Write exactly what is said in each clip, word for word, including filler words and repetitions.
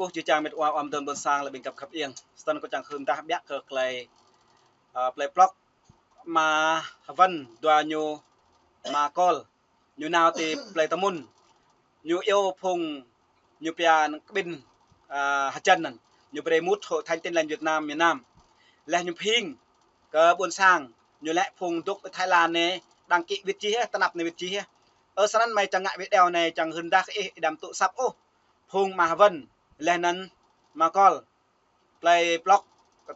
Ơ, jih jang met wa ăm dơ̆ng ƀôn sang lĕ ƀing găp khăp ieng. Snăn kâo čang hưn tah ƀiă kơ klei, ơ, plei Plŏk, ama Hơwăn dua ñu, ama Kol. Ñu nao ti plei Tơmun. Ñu iâu phung ñu pia kƀĭn, ơ, hơjăn anăn. Ñu brei mŭt Hội Thánh Tin Lành Việt Nam miền Nam. Leh ñu phing kơ ƀôn sang, ñu lĕ phung dôk ti Thái Lan anei, đăng ký wĭt jih, tơnap anei wĭt jih. Ơ, snăn mơi čang ngă video anei čang hưn tah kơ ih, ih đăm tŭ asăp ôh. Phung ama Hơwăn, leh anăn ama Kol. Plei Plŏk,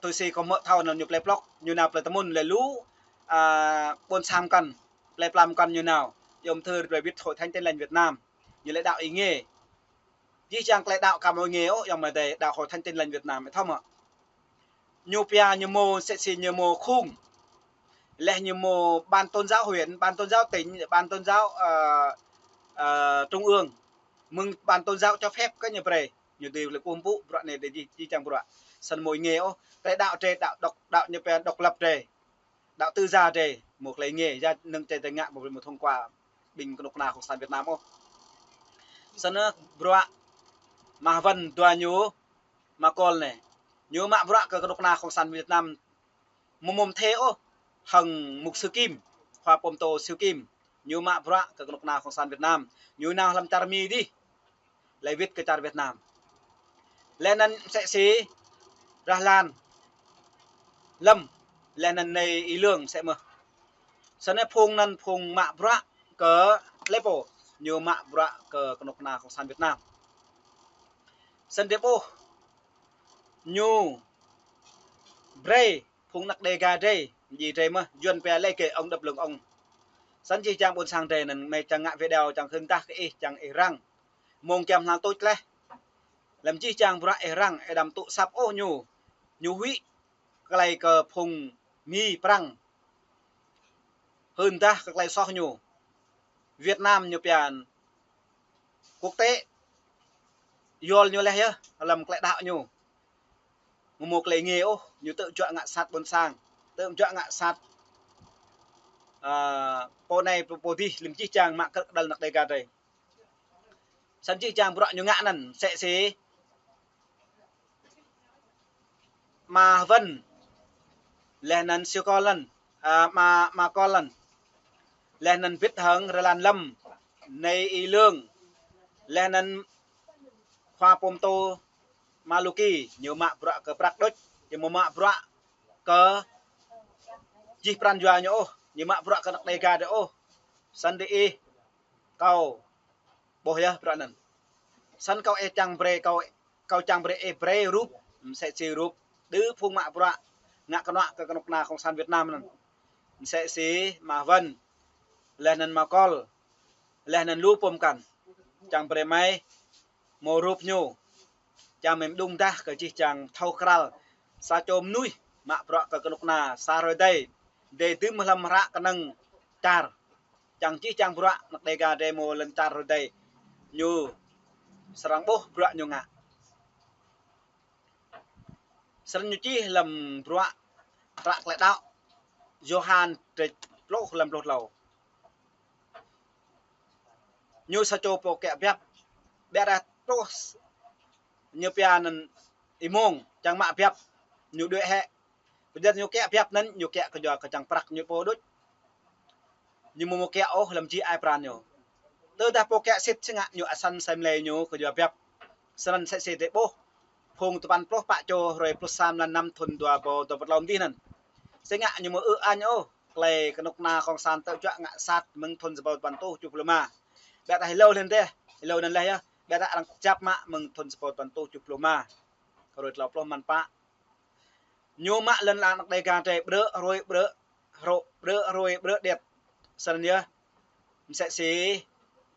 tui si kâo hmư̆ thâo anăn ñu plei Plŏk, ñu nao plei Tơmun leh lu, ơ, ƀôn sang mkăn, plei pla mkăn ñu nao. Iâu mthưr brei wĭt Hội Thánh Tin Lành Việt Nam. Ñu lĕ đăo êngiê. Jih jang klei đăo ka mâo êngiê ôh, ayŏng amai adei, đăo Hội Thánh Tin Lành Việt Nam, ih thâo mơ̆? Ñu pia ñu mâo, msĕ si ñu mâo khung. Leh ñu mâo ban tôn giáo huyện, ban tôn giáo tỉnh, ban tôn giáo, ơ, ơ, trung ương. Mơ̆ng ban tôn giáo cho phép kơ ñu brei. Ñu dưi lĕ kơkuh pơpŭ, bruă anei drei jih, jih jang bruă. Snăn mâo êngiê ôh, drei đăo drei, đăo, đăo ñu pia độc lập drei. Đăo tự do drei, mâo klei êngiê, ya năng čei drei ngă, mâo brei mâo thông qua ƀing kơnuk kơna Cộng sản Việt Nam ôh. Snăn bruă ama Hơwăn dua ñu, ama Kol anei. Ñu mă bruă kơ kơnuk kơna Cộng sản Việt Nam mơ̆ mơ̆ thê ôh, hăng mục sư Kim, khua pô tô sư Kim. Ñu mă bruă kơ kơnuk kơna Cộng sản Việt Nam. Ñu nao hlăm čar Mi dih. Leh wĭt kơ čar Việt Nam. Leh anăn msĕ si Rah Lan, Lâm, leh anăn anei Y Lương msĕ mơh. Snăn phung anăn phung mă bruă kơ lĕ pô, ñu mă bruă kơ kơnuk kơna Cộng sản Việt Nam. Snăn drei ƀuh ñu brei phung anak Đêga drei, djiê drei mơh, Yuăn pia lĕ kơ ông đập lưng ông. Snăn jih jang ƀôn sang drei anăn mơi čang ngă video čang hưn tah kơ ih, čang ih răng. Mơ̆ng giăm hlăk tuč leh. Lăm jih jang bruă ih răng, ih đăm tŭ asăp ôh ñu. Ñu huĭ klei kơ phung Mi Prăng. Hưn tah kơ klei soh ñu. Việt Nam ñu pia quốc tế. Yol ñu leh yơh, lăm klei đăo ñu. Mơ̆ mâo klei êngiê ôh, ñu tŭ juă ngă sat ƀôn sang. Tŭ juă ngă sat, ơ, pô anei, pô, pô dih, lăm jih jang mă krư̆ kơđăl anak Đêga drei. Snăn jih jang bruă ñu ngă anăn, msĕ si ama Hơwăn, leh anăn Siu Kol anăn, ơ, ama, ama Kol anăn. Leh anăn bĭt hăng Rah Lan Lâm, anei Y Lương. Leh anăn khua pô tô ama Luki, ñu mă bruă kơ prăk đôč, ñu mâo mă bruă kơ jih pran jua ñu ôh, ñu mă bruă kơ anak Đêga drei ôh. Snăn drei ih, kâo ƀuh yơh bruă anăn. Snăn kâo ih čang brei, kâo, kâo čang brei ih brei rup, msĕ si rup đơ phung mă bruă ngă kơnuă kơ kơnuk kơna Cộng sản Việt Nam anăn. Msĕ si ama Hơwăn, leh anăn ama Kol, leh anăn lu pô mkăn. Čang brei mơi mâo rup ñu. Čang mơi mđung dah kơ jih jang thâo kral. Sa čô mnuih mă bruă kơ kơnuk kơna sa hrơi dih. Dih dưm hlăm hră kơnơ̆ng čar. Čang jih jang bruă anak Đêga drei mâo lŏn čar hrơi dih. Ñu srăng ƀuh bruă ñu ngă. Snăn ñu čih hlăm bruă hră klei đăo Yôhan kdrêč pluh hlăm pluh tlâo. Ñu sa čô pô kiă biăp, ƀiădah truh ñu pia anăn êmông, čang mă biăp, ñu đuĕ hĕ. Pơjăn ñu kiă biăp anăn, ñu kiă kơ yua kơ čang prăk ñu pô đôč. Ñu mâo mâo kiă ôh hlăm jih ai pran ñu. Tơdah pô kiă sĭt si ngă ñu asăn asei mlei ñu kơ yua biăp. Snăn msĕ si drei ƀuh. Phung tơpăn pluh pă čô hrơi pluh sa mlan năm thŭn dua êbâo dua pluh tlâo dih anăn. Si ngă ñu mâo ư añ ôh. Klei kơnuk kơna Cộng sản tŭ juă ngă sat mơ̆ng thŭn sa êbâo tơpăn êtuh kjuh pluh êma. Ƀiădah êlâo leh anăn dih, êlâo anăn leh yơh. Ƀiădah arăng kơjăp mă mơ̆ng thŭn sa êbâo tơpăn êtuh kjuh pluh êma. Hrơi tlâo pluh mlan pă. Ñu mă lŏn ala anak Đêga drei ƀrư̆ hruê ƀrư̆, hrô-, ƀrư̆ hruê ƀrư̆ điêt. Snăn yơh. Msĕ si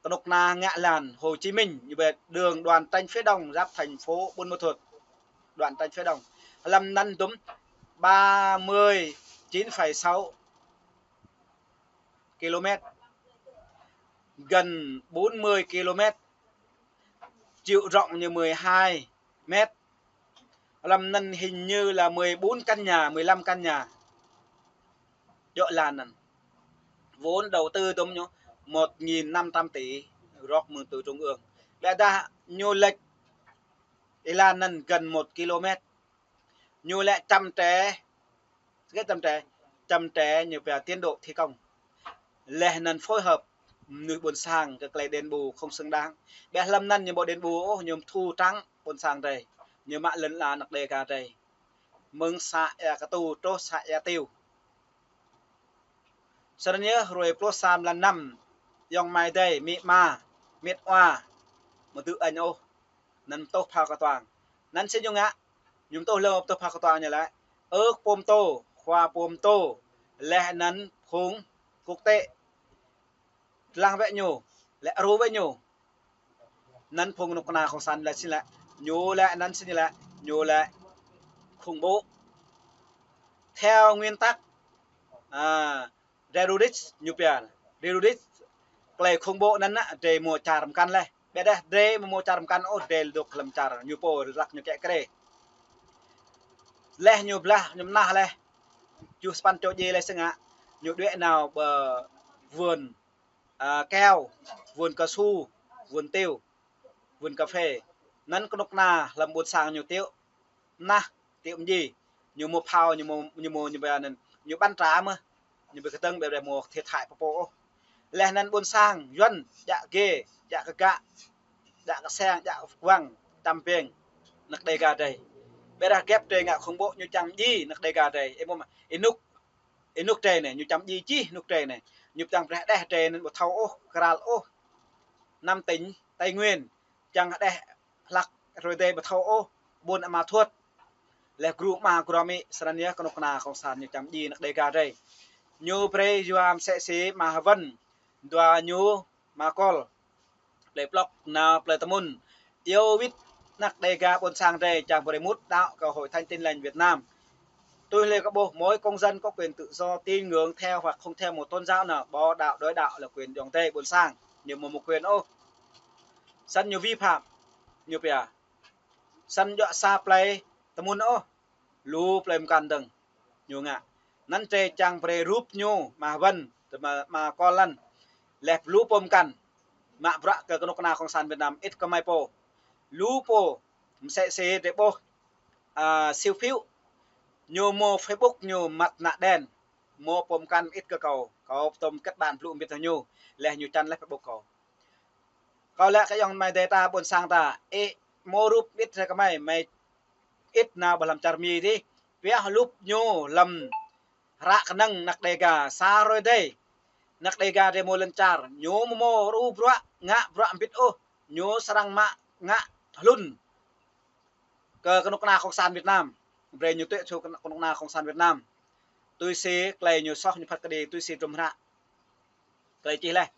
kơnuk kơna ngă lăn Hồ Chí Minh, ñu ƀuh đường Đoàn Tránh Phía Đông giáp thành phố Buôn Ma Thuột. Đoàn Tránh Phía Đông. Hlăm anăn dŭm ba mươi chín phẩy sáu ki-lô-met. Gần bốn mươi ki-lô-met. Chiều rộng như mười hai mét. Hlăm anăn hình như là mười bốn căn nhà, mười lăm căn nhà. Djŏ lăn anăn. Vốn đầu tư dŭm ñu một nghìn năm trăm tỷ rŏk mơ̆ng từ trung ương. Ƀiădah ñu lĕ Êlan anŭn gần một ki-lô-mét. Ñu lĕ chậm trễ, cái chậm trễ, chậm trễ ñu pia tiến độ thi công. Laih anŭn phối hợp mơnuih ƀôn sang kơ tơlơi đền bù không xứng đáng. Ƀiă hlăm anŭn ñu ƀu đền bù ôh, ñu thu trắng ƀôn sang drei. Ñu mă lŏn ala anăk Đêga drei. Mơ̆ng să Ia Ktu truh să Ia Tiêu. Sơnăn yơh, hruê pluh sa mlan năm, ayŏng amai adơi, amĭ ama, mĕt wa, mơdư̆ añ ôh, anŭn tuh phao kơtuang. Anŭn sĭt ñu ngă, ñu tuh lơ̆m tuh phao kơtuang ñu lĕ, ơ pô pơtô, khua pô pơtô, laih anŭn phung quốc tế lăng wĕ ñu, lĕ ru wĕ ñu. Anŭn phung kơnuk kơna cộng sản lĕ sĭt lĕ, ñu lĕ anŭn sĭt ñu lĕ, ñu lĕ khủng bố. Theo nguyên tắc, à, terrorist ñu pia, terrorist, tơlơi khủng bố anŭn ană, drei mơ̆ čar mơkăn laih. Ƀiă dah drei mơ̆ mơ̆ čar mơkăn ôh, drei dŏ hlăm čar ñu pô, răk ñu kĕ krê. Laih ñu blah, ñu mơnah laih. Tơjuh sapăn čô djai laih sĭt ngă, ñu đuaĭ nao ƀơi vườn, à, keo, vườn cao su, vườn tiêu, vườn cà phê. Anŭn kơnuk kơna hlăm ƀôn sang ñu tiŏ mơnah, tiŏ mơdjai. Ñu mơ̆ phao, ñu mơ̆, ñu mơ̆, ñu ƀu anŭn, ñu ƀăn trà mơ̆n. Ñu ƀu kơdơ̆ng ƀiă dah mơ̆ thiệt hại pô pô ôh. Laih anŭn ƀôn sang Yuan, djă gê, djă kơ gă, djă kơ seng, djă kơ wang, čăm pĕng anăk Đêga drei. Ƀiă dah gĕp drei ngă khủng bố, ñu čăm djai anăk Đêga drei. Ih mơ̆ mă, ih nuk, ih nuk drei anai, ñu čăm djai čih nuk drei anai. Ñu pơtăng preh đeh drei anŭn ƀu thâo ôh, kral ôh. Năm tỉnh Tây Nguyên, čang đeh hlăk hruê adai ƀu thâo ôh, ƀôn ama thuăt. Laih gru ama gru amĭ, sơnăn yơh kơnuk kơna cộng sản ñu čăm djai anăk Đêga drei. Ñu brơi yua mơsĕ si ama Hơwăn, dua ñu ama Kol. Plei Plŏk nao plei Tơmun. Iâu wĭt anăk Đêga ƀôn sang drei čang brơi mŭt đaŏ kơ Hội Thánh Tin Lành Việt Nam. Tui hlơi kơ ƀuh, mỗi công dân có quyền tự do tín ngưỡng theo hoặc không theo một tôn giáo nào, bỏ đạo, đổi đạo là quyền ayŏng adơi ƀôn sang. Ñu mơ̆ mơ̆ quyền ôh. Săn ñu vi phạm, ñu pia. Săn djŏ sa plei Tơmun ôh, lu plei mơkăn dơ̆ng ñu ngă. Anŭn drei čang brơi rup ñu, ama Hơwăn, ama, ama Kol anŭn. Laih lu pô mơkăn, mă bruă kơ kơnuk kơna cộng sản Việt Nam, ĭt kơ mơi pô. Lu pô, mơsĕ si drei ƀuh, à, Siu Phiu, ñu mơ̆ Facebook ñu măt ană đen, mơ̆ pô mơkăn ĭt kơ kâo, kâo pơtô mơkĕt ƀan blŭ mbĭt hăng ñu, laih ñu čan laih Facebook kâo. Kâo laĭ kơ ayŏng amai adơi ta ƀôn sang ta, ih mơ̆ rup ĭt rai kơ mơi, mơi ĭt nao ƀơi hlăm čar Mi dih, pioh rup ñu hlăm hră kơnơ̆ng anăk Đêga, sa hruê adai. Anăk Đêga drei mơ̆ lŏn čar, ñu mơ̆ mơ̆ ru bruă, ngă bruă mbĭt ôh, ñu srăng mă ngă hlŭn kơ kơnuk kơna cộng sản Việt Nam. Brơi ñu tui su kơnuk kơna cộng sản Việt Nam. Tui si tơlơi ñu soh ñu phat kơđi, tui si trŭm hră. Tơlơi čih laih.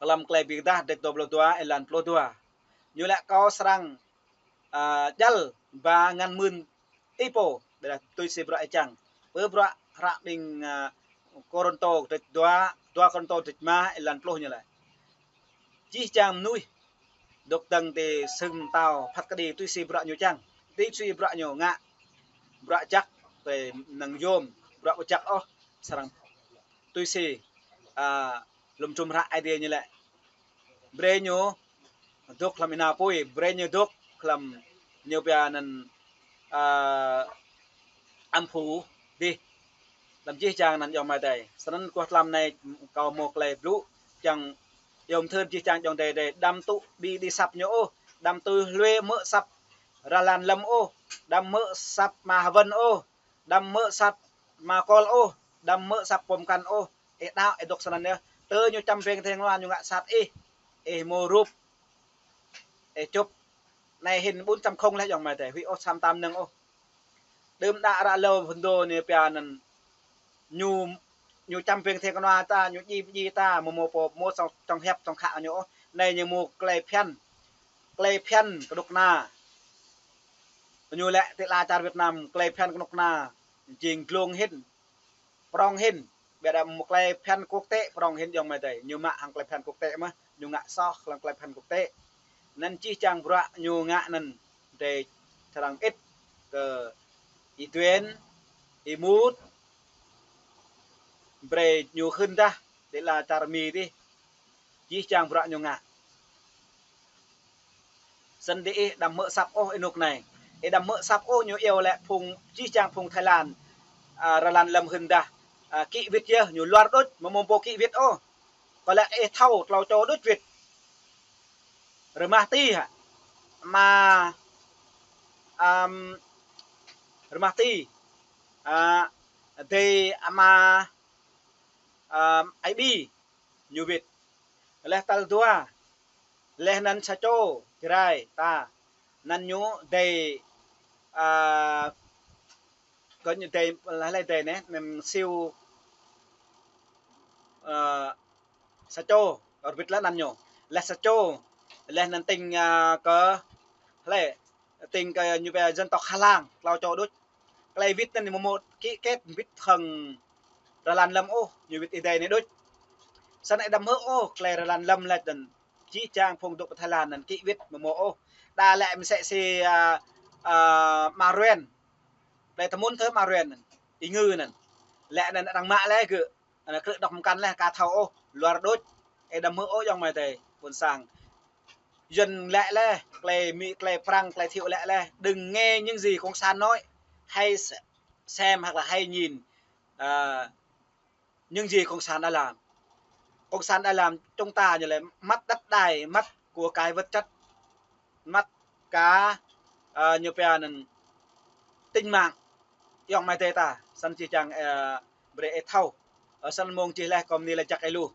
Hlăm Tơlơi Bi Kơdah dêč dua pluh dua, êlan pluh dua. Ñu laĭ kâo srăng, à, djăl ba ngăn mưn ih pô, ƀiă dah tui si bruă ih čang. Pơ bruă hră ƀing, à, Kôrintô dêč dua, dua Kôrintô dêč rơma, êlan pluh ñu laĭ. Jih jang mơnuih dŏ dơ̆ng ti sưng mơtao phat kơđi tui si bruă ñu čang, tui si bruă ñu ngă. Bruă jăk, tơlơi năng yôm, bruă ƀu jăk ôh, srăng tui si, à, lŏm trŭm hră Aê Diê ñu laĭ. Brơi ñu dŏ hlăm ênao apui, brơi ñu dŏ hlăm ñu pia anŭn, à, âm phủ dih. Hlăm jih jang anŭn ayŏng amai adơi. Sơnăn kơ tlam anai kâo mơ̆ tơlơi blŭ, čang yôm thơr jih jang ayŏng adơi adơi, đăm tŭ ƀing đĭ asăp ñu ôh, đăm tui hlue mơ̆ asăp Rơlan Lâm ôh, đăm mơ̆ asăp ama Hơwăn ôh, đăm mơ̆ asăp ama Kol ôh, đăm mơ̆ asăp pô mơkăn ôh. Ih đaŏ, ih dŏ sơnăn yơh. Tơ ñu čăm pĕng theng lua ñu ngă sat ih, ih mơ̆ rup, ih čŭp. Anai hĭn ƀun čăm không laih ayŏng amai adơi, huĭ ôh, sa mơta mơnơ̆ng ôh. Đưm đă ră lâo Phun Đô ñu pia anŭn, ñu, ñu čăm pĕng theng kơnua ta, ñu djai djai ta, mơ̆ mơ̆ pô, mơ̆ song, song hiăp song khă ñu ôh. Anai ñu mơ̆ tơlơi phiăn, tơlơi phiăn kơnuk kơna. Ñu laĭ ti ala čar Việt Nam, tơlơi phiăn kơnuk kơna jing glông hĭn, prŏng hĭn. Ƀiă dah mơ̆ tơlơi phiăn quốc tế prŏng hĭn ayŏng amai adơi. Ñu mă hăng tơlơi phiăn quốc tế mơ̆n, ñu ngă soh hlăm tơlơi phiăn quốc tế. Anŭn jih jang bruă ñu ngă anŭn, drei srăng ĭt kơ Y Duen, Y Mut, brơi ñu hưn dah ti ala čar Mi dih. Jih jang bruă ñu ngă. Sĭt ih đăm mơ̆ asăp ôh ênuk anai. Ih đăm hmư̆ sap ôh ñu iâu lĕ phung, jih jang phung Thái Lan, a, rơlan lơ̆m hưn dah, a, kĭ wĭt yơh, ñu luar đôč, mơ̆ mơ̆ pô kĭ wĭt ôh. Kơ lĕ ih thâo tlâo čô đôč wĭt. Rơmah Ti hă? Ama, ăm, Rơmah Ti. A, adơi ama, ăm, Ai Bi ñu wĭt. Laih tal dua, laih anŭn sa čô Jrai ta. Anŭn ñu adơi, a, kơ ñu adơi, laih, laih adơi anai, anŭn Siu, a, sa čô, kơ wĭt laih anŭn ñu. Laih sa čô, laih anŭn tĭng, a, kơ, laih, tĭng kơ ñu pia dân tộc Hà Lan, tlâo čô đôč. Tơlơi wĭt anŭn mơ̆ mơ̆ kĭ kĕt wĭt hăng rơlan lơ̆m ôh, ñu wĭt ih adơi anai đôč. Snăn ih đăm hmư̆ ôh, tơlơi rơlan lơ̆m laih anŭn jih jang phung dŏ pơ Thái Lan anŭn kĭ wĭt mơ̆ mơ̆ ôh. Đa lĕ msĕ si, a, a, Ama Ruen. Tơlơi tơmŭn thơ Ama Ruen anŭn, ih ngư anŭn. Lĕ anŭn arăng mă laih gơ̆, anŭn krư̆ dŏ mơkăn laih ka thâo ôh, luar đôč. Ih đăm hmư̆ ôh ayŏng amai adơi ƀôn sang. Yuăn lĕ laih, tơlơi Mi, tơlơi Prăng, tơlơi Thiệu lĕ laih. Đừng nghe những gì Cộng sản nói, hãy s-, xem hoặc là hãy nhìn, à, những gì Cộng sản đã làm. Cộng sản đã làm chúng ta như là mất đất đai, mất của cải vật chất, mất cả, à, ñu pia anŭn tính mạng. Ayŏng amai adơi ta, snăn jih jang, à, brơi ih thâo. Ơ, snăn mơ̆ng čih laih kơ mơ̆ng anai laih jak ih lu.